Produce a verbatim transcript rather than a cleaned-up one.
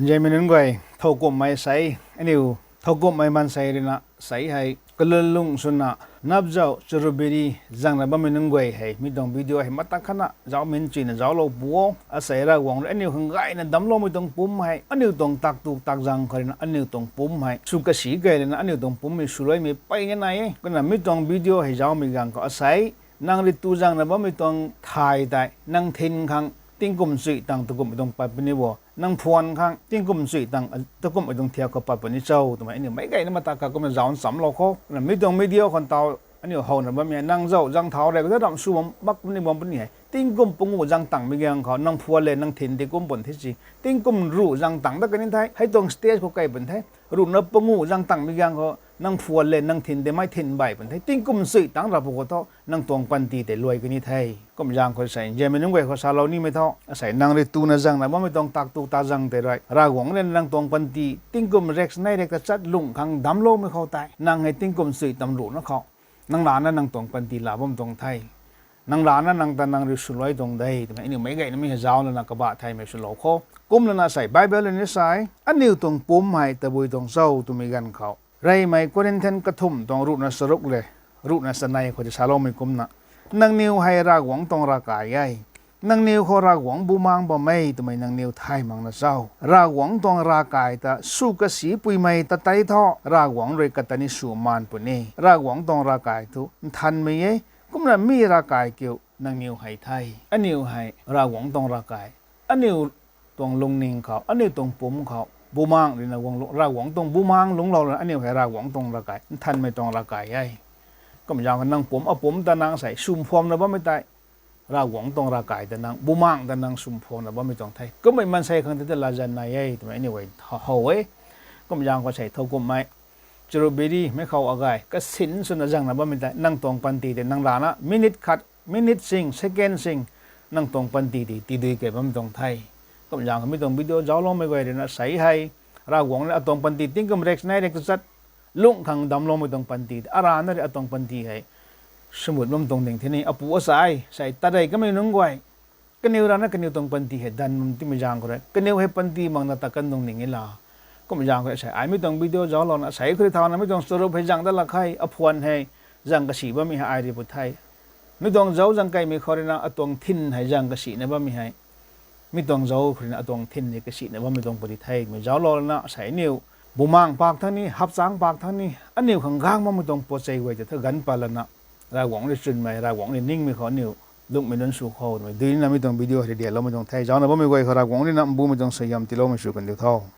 Nzianmei nunc guay, thowkumhmei sei, aniu thowkumhmei maansei ruina sei hei kalun lung swna napzauh charubiri zangna bammei nunc guay hei mi tuang video hei matak khatna zauc min chuyna zauclou pu o. Asei Ravguangc rui aniu khang gayna damcloumei tuang pumc hei, aniu tuang taktu takzang khou ruina aniu tuang pumc hei sw kasi key lana aniu tuang pumc hei swluaimei peyna nai e. Kumna mi tuang video hei zaucmei ganv khou asei nang rui tu zangna bammei tuang thay tei nang thin khang tingkum chuih tang takumhmei tuang pat puni bo, nang phwan khang tingkum chuih tang takumhmei tuang thiak khou pat puni cho twmei aniu meic gayna matak khat kumna zauc nchamclou khou. Kumna mi tuang video khou taw aniu howna bammei hei nang zauc zang thau rey khou ta ramh sw bam mak puni bam puni hei tingkum panguh zang tangmei ganv khou nang phwan le nang thin tei kum pun the si. Tingkum ruh zang tang dat kani the, hei tuang stage khou key pun the. Ruhna panguh zang tangmei ganv khou nang phwan le nang thin tei mei thin bay pun the. Tingkum chuih tang rap khou thu nang tuang panty tei luai kani the. Kumzaeng khou sei nzianmei nunc guay khou salou nimei thu, asei nang rui tuna zangna bammei tuang taktu takzang tei rui Ravguangc rui nang tuang panty tingkum rek nei rek ta chat lung khang damcloumei khou tei nang hei tingkum chuih tam ruhna khou nang lana nang tuang panty laa bam tuang the. Nang lana nang ta nang rui swluai tuang de twmei aniu meic gayna mi hei zauc lana kabah theymei swlou khou. Kumlana sei Bible rui ni sei aniu tuang pumc hei tabui tuang cho twmei ganv khou reymei Corinthian kathumh tuang ruhna charuk le ruhna chanei khou tei saloumei kumna, nangniw hei Ravguangc tuang ravkai e. Nangniw khou Ravguangc Bumaengh bam e twmei nangniw thay makna cho? Ravguangc tuang ravkai ta sw kasi puimei ta tei thu Ravguangc rui kata ni sw maan puni. Ravguangc tuang ravkai thu nthanmei e. Kumna mi ravkai kiu nangniw hei the. Aniu hei Ravguangc tuang ravkai. Aniu tuang lungning khou, aniu tuang pumc khou Bumaengh ruina guang lu, Ravguangc tuang Bumaengh lungclou lana aniu hei Ravguangc tuang ravkai, nthanmei tuang ravkai e. Kumzaeng khou nang pumc apumc ta nang sei swmphuamna bammei tei Ravguangc tuang ravkai ta nang, Bumaengh ta nang swmphuamna bammei tuang the. Kummei maansei khang tei ta latzan nai e twmei aniu guay how e. Kumzaeng khou sei thowkumhmei charubiri mei khou agay kasin swna zangna bammei tei nang tuang panty tei nang lana minute khat, minute sing, second sing, nang tuang panty tei tidui key bam tuang the. Kumzaeng khou mi tuang video zaucloumei guay ruina sei hei Ravguangc rui atuang panty tingkum rek nei rek ta chat lung khang damcloumei tuang panty tei arana rui atuang panty hei swmut bam tuang ding the ni. Apu asei sei tarey kamei nunc guay, kaniw rana kaniw tuang panty hei dan bam timei zaeng khou rui kaniw hei panty makna ta kan tuang ding e la. Kumzaeng khou sei ai mi tuang video zauclouna sei khou rui thauna mi tuang charup hei zang dat lak khe, aphwan hei zang kasi bammei hei ai rui pu the. Mi tuang zauc zang keymei khou ruina atuang thin hei zang kasina bammei hei, mi tuang zauc khou ruina atuang thin hei kasina bammei tuang pudi the twmei zauclou lana sei aniu Bumaengh pak thang ni, hapchangc pak thang ni aniu khang gang makmei tuang pochei guay tei thu ganv pat lana Ravguangc rui chwnmei, Ravguangc rui ningmei khou aniu lungmei nunc sw khou twmei duina mi tuang video hei rui dialoumei tuang the. Zaucna bammei guay khou Ravguangc ruina mbumei tuang suaihiam tiiloumei sw kan diu tho.